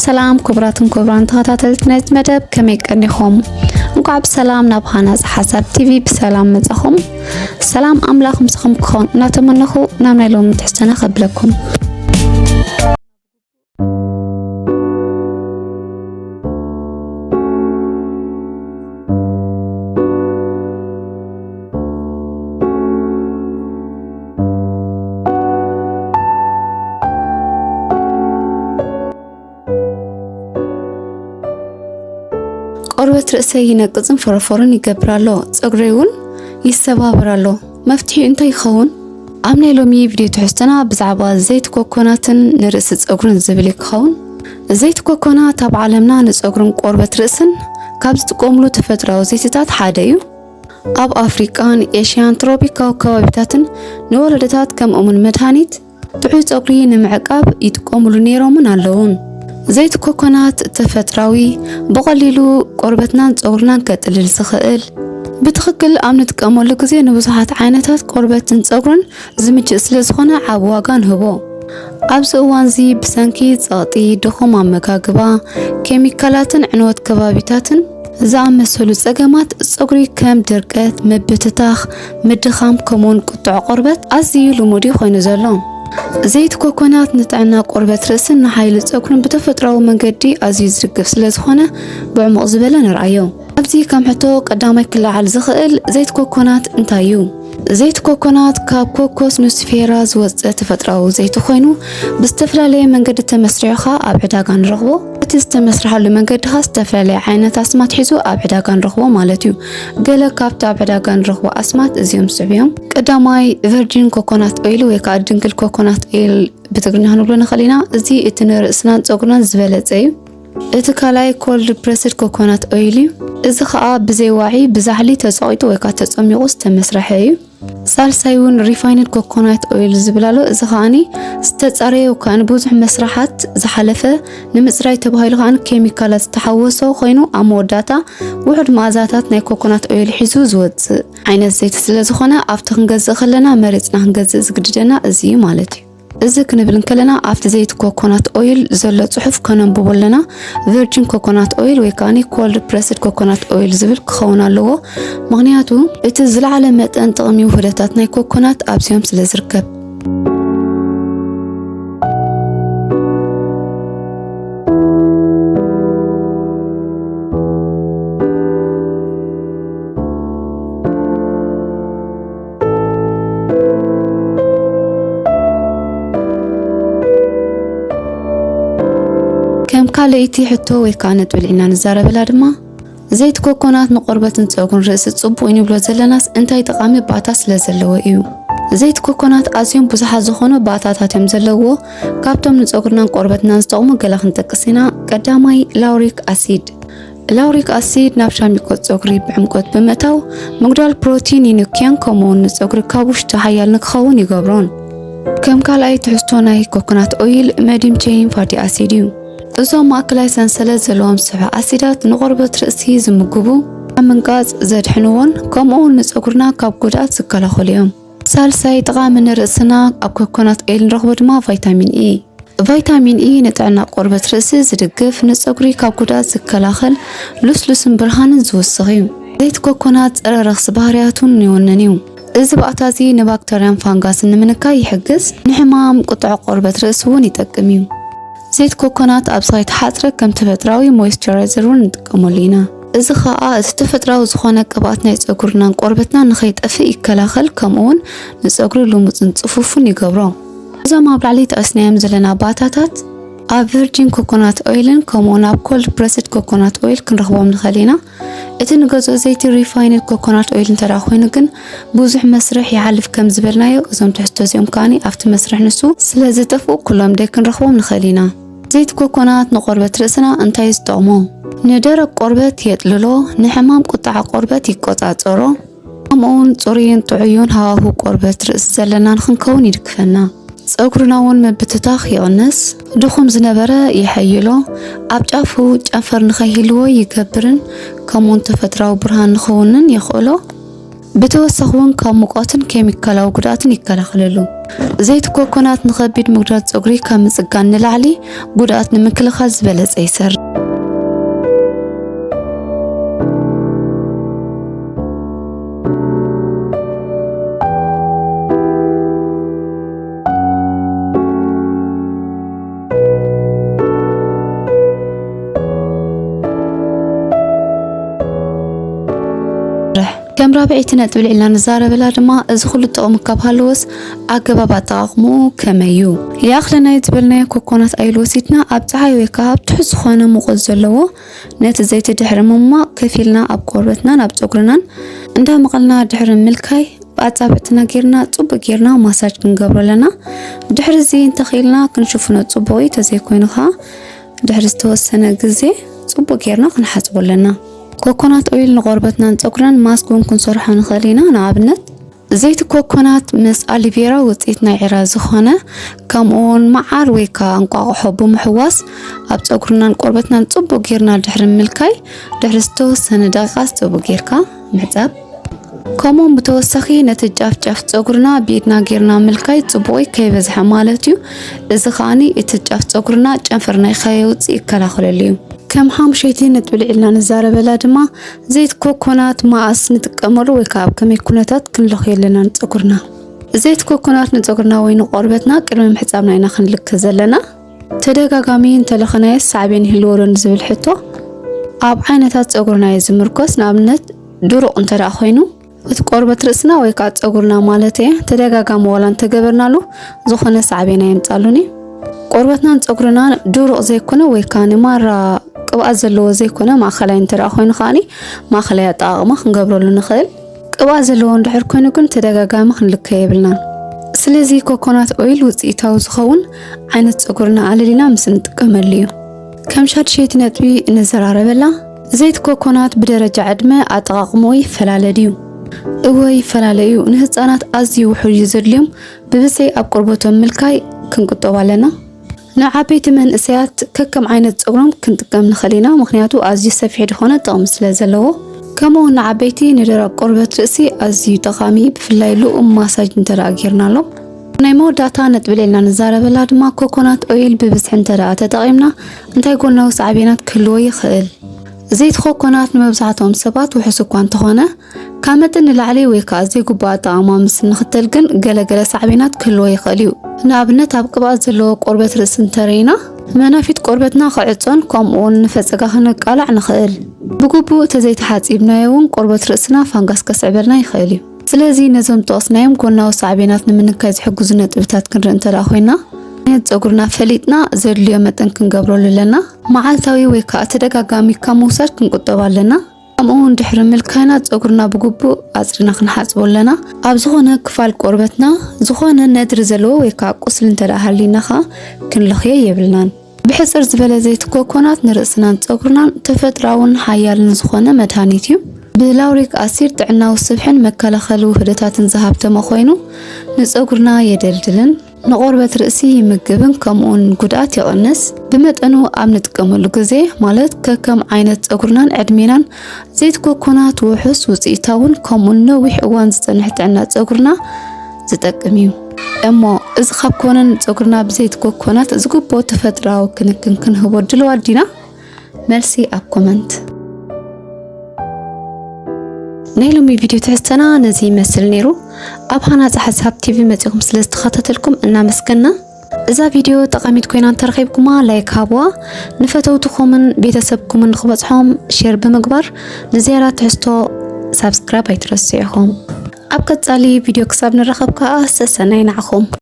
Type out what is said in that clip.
ሰላም ክቡራትን ክቡራን ተኸታተልቲ ናይዚ መደብ፣ ከመይ ቀኒኹም? እንኳዕ ብሰላም ናብ ሃናፂ ሓሳብ ቲቪ ብሰላም መጻኹም። ሰላም ኣምላኽ ምሳኹም ክኾን እናተመነኹ ናብ ናይ ሎሚ ትሕዝቶና ከብለኩም። ቆርበት ርእሰይ ይነቅጽን ፎረፎርን ይገብር ኣሎ። ጸጉረይ እውን ይሰባበር ኣሎ። መፍትሒኡ እንታይ ይኸውን? ኣብ ናይ ሎሚ ቪድዮ ትሕዝቶና ብዛዕባ ዘይቲ ኮኮናትን ንርእሲ ጸጉርን ዝብል እዩ ክኸውን። ዘይቲ ኮኮናት ኣብ ዓለምና ንጸጉርን ቆርበት ርእስን ካብ ዝጥቀሙሉ ተፈጥሮኣዊ ዘይትታት ሓደ እዩ። ኣብ ኣፍሪቃን ኤሽያን ትሮፒካዊ ከባቢታትን ንወለዶታት ከምኡ'ውን መድሃኒት ጥዑይ ጸጉሪ ንምዕቃብ ይጥቀሙሉ ነይሮምን ኣለውን። ዘይቲ ኮኮናት ተፈጥራዊ፣ ብቐሊሉ ቆርበትናን ጸጉርናን ከጥልል ዝኽእል፣ ብትኽክል ኣብ ንጥቀመሉ ግዜ ንብዙሓት ዓይነታት ቆርበትን ጸጉርን ዝምችእ ስለ ዝኾነ ዓቢ ዋጋ ንህቦ። ኣብዚ እዋንዚ ብሰንኪ ጸቕጢ፣ ድኹም ኣመጋግባ፣ ኬሚካላትን ዕንወት ከባቢታትን ዝኣመሰሉ ጸገማት ጸጉሪ ከም ድርቀት፣ ምብትታኽ፣ ምድኻም ከምኡውን ቁጥዕ ቆርበት ኣዝዩ ልሙድ እዩ ኮይኑ ዘሎ። ዘይቲ ኮኮናት ንጥዕና ቆርበት ርእስን ንሓይሊ ጸጉርን ብተፈጥሮኣዊ መንገዲ ኣዝዩ ዝድግፍ ስለ ዝኾነ ብዕሙቕ ዝበለ ንርኣዮ። ኣብዚ ከም ሕቶ ቀዳማይ ክለዓል ዝኽእል ዘይቲ ኮኮናት እንታይ እዩ? ዘይቲ ኮኮናት ካብ ኮኮስ ኑሲፌራ ዝወጽእ ተፈጥሮኣዊ ዘይቲ ኮይኑ ብዝተፈላለየ መንገዲ ተመስሪሑ ኸኣ ኣብ ዕዳጋ ንረኽቦ። እቲ ዝተመስርሓሉ መንገዲ ኸኣ ዝተፈላለየ ዓይነት ኣስማት ሒዙ ኣብ ዕዳጋ ንረኽቦ ማለት እዩ። ገለ ካብቲ ኣብ ዕዳጋ ንረኽቦ ኣስማት እዚኦም ዝስዕቡ እዮም። ቀዳማይ ቨርጂን ኮኮናት ኦይል ወይ ከዓ ድንግል ኮኮናት ኦይል ብትግርኛ ክንብሎ ንኽእል ኢና። እዚ እቲ ንርእስናን ጸጉርናን ዝበለጸ እዩ። እቲ ካልኣይ ኮልድ ፕረስድ ኮኮናት ኦይል እዩ። እዚ ኸኣ ብዘይ ዋዒ ብዛሕሊ ተጸቒጡ ወይ ከዓ ተጸሚቑ ዝተመስረሐ እዩ። ሳልሳይ እውን ሪፋይንድ ኮኮናት ኦይል ዝብል ኣሎ። እዚ ከኣኒ ዝተጻረየ ወይ ከኣኒ ብዙሕ መስርሓት ዝሓለፈ ንምጽራይ ተባሂሉ ከኣኒ ኬሚካላት ዝተሓወሶ ኮይኑ ኣብ መወዳእታ ውሑድ መኣዛታት ናይ ኮኮናት ኦይል ሒዙ ዝወጽእ ዓይነት ዘይቲ ስለ ዝኾነ ኣብቲ ክንገዝእ ከለና መሪጽና ክንገዝእ ዝግድደና እዚ እዩ ማለት እዩ። እዚ ክንብል እንከለና ኣብቲ ዘይቲ ኮኮናት ኦይል ዘሎ ጽሑፍ ከነንብቦ ኣለና። ቨርጂን ኮኮናት ኦይል ወይ ከኣኒ ኮልድ ፕረስድ ኮኮናት ኦይል ዝብል ክኸውን ኣለዎ። ምኽንያቱ እቲ ዝለዓለ መጠን ጥቕሚ ውህደታት ናይ ኮኮናት ኣብዚኦም ስለ ዝርከብ። ከም ካልኣይቲ ሕቶ ወይ ከዓ ነጥቢ ልዒልና ንዛረበላ ድማ ዘይቲ ኮኮናት ንቆርበትን ጸጉርን ርእሲ ጽቡቕ እዩ ንብሎ ዘለናስ እንታይ ጠቓሚ ባእታ ስለ ዘለዎ እዩ? ዘይቲ ኮኮናት ኣዝዮም ብዙሓት ዝኾኑ ባእታታት እዮም ዘለውዎ። ካብቶም ንጸጉርናን ቆርበትናን ዝጠቕሙ ገለ ክንጠቅስ ኢና። ቀዳማይ ላውሪክ ኣሲድ። ላውሪክ ኣሲድ ናብ ሻሚቆት ጸጉሪ ብዕምቆት ብምእታው ምጉዳል ፕሮቲን ይንክዮን ከምኡውን ንጸጉሪ ካብ ውሽጢ ሓያል ንክኸውን ይገብሮን። ከም ካልኣይ ትሕዝቶ ናይ ኮኮናት ኦይል መዲም ቼይን ፋቲ ኣሲድ እዩ። እዞም ማእከላይ ሰንሰለት ዘለዎም ስብሒ ኣሲዳት ንቆርበት ርእሲ ዝምግቡ፣ ካብ ምንቃጽ ዘድሕንዎን ከምኡውን ንጸጉርና ካብ ጉድኣት ዝከላኸሉ እዮም። ሳልሳይ ጠቓሚ ንርእስና ኣብ ኮኮናት ኦይል ንረኽቦ ድማ ቫይታሚን ኢ። ቫይታሚን ኢ ንጥዕና ቆርበት ርእሲ ዝድግፍ፣ ንጸጉሪ ካብ ጉድኣት ዝከላኸል፣ ልስሉስን ብርሃንን ዝውስኽ እዩ። ዘይቲ ኮኮናት ጸረ ረኽሲ ባህርያቱን ይውንን እዩ። እዚ ባእታ እዚ ንባክተርያን ፋንጋስን ንምንካይ ይሕግዝ፣ ንሕማም ቁጥዕ ቆርበት ርእሲ እውን ይጠቅም እዩ። ዘይቲ ኮኮናት ኣብ ዝኸይተሓጽረ ከም ተፈጥራዊ ሞይስቸራይዘር እውን ንጥቀመሉ ኢና። እዚ ኸኣ እቲ ተፈጥራዊ ዝኾነ ቅብኣት ናይ ጸጉርናን ቆርበትናን ንኸይጠፍእ ይከላኸል፣ ከምኡ እውን ንጸጉሪ ልሙጽን ጽፉፍን ይገብሮ። እዞም ኣብ ላዕሊ ጠቐስናዮም ዘለና ባእታታት ኣብ ቨርጂን ኮኮናት ኦይልን ከምኡውን ኣብ ኮልድ ፕረስድ ኮኮናት ኦይል ክንረኽቦም ንኽእል ኢና። እቲ ንገዝኦ ዘይቲ ሪፋይንድ ኮኮናት ኦይል እንተ ደኣ ኮይኑ ግን ብዙሕ መስርሕ ይሓልፍ ከም ዝበልናዮ እዞም ትሕዝቶ እዚኦም ከኣኒ ኣብቲ መስርሕ ንሱ ስለ ዝጠፍኡ ኩሎም ደይ ክንረኽቦም ንኽእል ኢና። ዘይቲ ኮኮናት ንቆርበት ርእስና እንታይ ዝጠቕሞ? ንደረቕ ቆርበት የጥልሎ፣ ንሕማም ቁጠዐ ቆርበት ይቆጻጸሮ፣ ከምኡውን ጽሩይን ጥዑዩን ሃዋህው ቆርበት ርእሲ ዘለና ንኽንከውን ይድግፈና። ጸጉርና እውን ምብትታኽ ይቕንስ፣ ድኹም ዝነበረ የሐይሎ፣ ኣብ ጫፉ ጨንፈር ንኸይህልዎ ይገብርን ከምኡውን ተፈጥራዊ ብርሃን ንኸውንን የኽእሎ። ብተወሳኺ እውን ካብ ሙቐትን ኬሚካላዊ ጉድኣትን ይከላኸለሉ። ዘይቲ ኮኮናት ንኸቢድ ምጉዳል ጸጉሪ ካብ ምጽጋን ንላዕሊ ጉድኣት ንምክልኻል ዝበለጸ ይሰርሕ። ከም ራብዐይቲ ነጥቢ ልዒልና ንዛረበላ ድማ፣ እዚ ኩሉ ጥቕሚ ካብ ሃለወስ ኣገባብ ኣጠቓቕምኡ ከመይ እዩ? ይኣኽለና እዩ ዝበልናዮ ኮኮናት ኦይል ወሲድና ኣብ ጸሓይ ወይ ከኣ ኣብ ትሑት ዝኾነ ሙቐት ዘለዎ ነቲ ዘይቲ ድሕሪ ምሟቕ ከፊልና ኣብ ቆርበትናን ኣብ ጸጉርናን እንዳመቐልና ድሕሪ ምልካይ ብኣጻብዕትና ጌርና ጽቡቕ ጌርና ማሳጅ ክንገብሮ ኣለና። ድሕሪ እዚ እንተኽኢልና ክንሽፍኖ ጽቡቕ እዩ፣ ተዘይኮይኑ ከኣ ድሕሪ ዝተወሰነ ግዜ ጽቡቕ ጌርና ክንሓጽቦ ኣለና። ኮኮናት ኦይል ንቆርበትናን ጸጉርናን ማስክ እውን ክንሰርሖ ንኽእል ኢና። ንኣብነት ዘይቲ ኮኮናት ምስ ኣሊቬራ ውጽኢት ናይ ዒራ ዝኾነ፣ ከምኡ እውን መዓር ወይ ከኣ እንቋቑሖ ብምሕዋስ ኣብ ጸጉርናን ቆርበትናን ጽቡቕ ጌርና ድሕሪ ምልካይ ድሕሪ ዝተወሰነ ደቂቓት ጽቡቕ ጌርካ ምሕጻብ። ከምኡውን ብተወሳኺ ነቲ ጫፍ ጫፍ ጸጉርና ብኢድና ጌርና ምልካይ ጽቡቕ እዩ፣ ከይበዝሐ ማለት እዩ። እዚ ከኣኒ እቲ ጫፍ ጸጉርና ጨንፈር ናይ ከየውጽእ ይከላኸለሉ እዩ። ከም ሓሙሸይቲ ነጥቢ ልዒልና ንዛረበላ ድማ ዘይቲ ኮኮናት መኣስ ንጥቀመሉ ወይ ከኣ ኣብ ከመይ ኩነታት ክንለኽዮ ኣለና ንጸጉርና። ዘይቲ ኮኮናት ንጸጉርና ወይ ንቆርበትና ቅድሚ ምሕጻብና ኢና ክንልከ ዘለና። ተደጋጋሚ እንተለኸናዮ ሳዕቤን ይህልዎ ዶ ንዝብል ሕቶ ኣብ ዓይነታት ጸጉርና እዩ ዝምርኮስ። ንኣብነት ድሩቕ እንተ ደኣ ኮይኑ እቲ ቆርበት ርእስና ወይ ከኣ ጸጉርና ማለት እየ ተደጋጋሚ ዋላ እንተገበርናሉ ዝኾነ ሳዕቤን ኣየምጻሉን እዩ። ቆርበትናን ጸጉርናን ድሩቕ ዘይኮነ ወይ ከኣ ንማራ ቅብኣት ዘለዎ ዘይኮነ ማእከላይ እንተ ደኣ ኮይኑ ከኣኒ ማእከላይ ኣጠቓቕማ ክንገብረሉ ንኽእል። ቅብኣት ዘለዎ እንድሕር ኮይኑ ግን ተደጋጋሚ ክንልከ የብልናን። ስለዚ ኮኮናት ኦይል ውጽኢታዊ ዝኸውን ዓይነት ጸጉርና ኣለሊና ምስ እንጥቀመሉ እዩ። ከም ሻድሸይቲ ነጥቢ እንዘራረበላ፣ ዘይቲ ኮኮናት ብደረጃ ዕድመ ኣጠቓቕምኡ ይፈላለ ድዩ? እወ ይፈላለ እዩ። ንህጻናት ኣዝዩ ውሑድ እዩ ዘድልዮም፣ ብብዝሒ ኣብ ቆርበቶም ምልካይ ክንቁጠብ ኣለና። ንዓበይቲ መንእሰያት ከከም ዓይነት ጸጉሮም ክንጥቀም ንኽእል ኢና፣ ምኽንያቱ ኣዝዩ ሰፊሕ ዝኾነ ጥቕሚ ስለ ዘለዎ። ከምኡ እውን ንዓበይቲ ንደረቕ ቆርበት ርእሲ ኣዝዩ ጠቓሚ፣ ብፍላይ ልኡም ማሳጅ እንተ ደኣ ጌርናሎም። ናይ መወዳእታ ነጥቢ ሌልና ንዛረበላ ድማ ኮኮናት ኦይል ብብዝሒ እንተ ደኣ ተጠቒምና እንታይ ጎናዊ ሳዕቤናት ክህልዎ ይኽእል? ዘይቲ ኮኮናት ንመብዛሕትኦም ሰባት ውሑስ እኳ እንተኾነ፣ ካብ መጠን ንላዕሊ ወይ ከኣ ዘይግቡእ ኣጠቓቕማ ምስ እንኽተል ግን ገለ ገለ ሳዕቤናት ክህልዎ ይኽእል እዩ። ንኣብነት ኣብ ቅብኣት ዘለዎ ቆርበት ርእሲ እንተርኢና መናፊት ቆርበትና ክዕጾን ከምኡ እውን ንፈጸጋ ክንቃላዕ ንኽእል። ብግቡእ ተዘይተሓጺብናዮ እውን ቆርበት ርእስና ፋንጋስ ከስዕበልና ይኽእል እዩ። ስለዚ ነዞም ጠቐስናዮም ጎናዊ ሳዕቤናት ንምንካይ ዝሕግዙ ነጥብታት ክንርኢ እንተ ደኣ ኮይና፣ ዓይነት ጸጉርና ፈሊጥና ዘድልዮ መጠን ክንገብረሉ ኣለና። መዓልታዊ ወይ ከኣ ተደጋጋሚ ካብ ምውሳድ ክንቁጠብ ኣለና። ከምኡ እውን ድሕሪ ምልካይና ጸጉርና ብግቡእ ኣጽሪና ክንሓጽቦ ኣለና። ኣብ ዝኾነ ክፋል ቆርበትና ዝኾነ ነድሪ ዘለዎ ወይ ከኣ ቁስሊ እንተ ደኣ ሃልዩና ከኣ ክንለኽዮ የብልናን። ብሕጽር ዝበለ ዘይቲ ኮኮናት ንርእስናን ጸጉርናን ተፈጥሮኣውን ሓያልን ዝኾነ መድሃኒት እዩ። ብላውሪክ ኣሲድ ጥዕናዊ ስብሕን መከላኸሊ ውህደታትን ዝሃብተመ ኮይኑ ንጸጉርና የደልድልን ንቆርበት ርእሲ ይምግብን ከምኡውን ጉድኣት ይቕንስ። ብመጠኑ ኣብ ንጥቀመሉ ግዜ ማለት ከከም ዓይነት ጸጉርናን ዕድሜናን ዘይቲ ኮኮናት ውሑስ ውጽኢታውን ከምኡውን ነዊሕ እዋን ዝጸንሕ ጥዕና ጸጉርና ዝጠቅም እዩ። እሞ እዚ ካብ ኮነ ንጸጉርና ብዘይቲ ኮኮናት ዝግብኦ ተፈጥሮኣዊ ክንክን ክንህቦ ድልዋት ዲና? መልሲ ኣብ ኮመንት። ናይ ሎሚ ቪድዮ ትሕዝተና ነዚ ይመስል ነይሩ። ኣብ ሃናጺ ሓሳብ ቲቪ መጺኹም ስለ ዝተኸታተልኩም እናመስገና። እዛ ቪድዮ ጠቓሚት ኮይና እንተረኺብኩማ ላይክ ሃብዋ፣ ንፈተውትኹምን ቤተሰብኩምን ንኽበጽሖም ሼር ብምግባር ንዝያዳ ትሕዝቶ ሳብስክራይብ ኣይትረስዑ ኢኹም። ኣብ ቀጻሊ ቪድዮ ክሳብ ንራኸብ ከኣ ሰሰናይ ንዓኹም።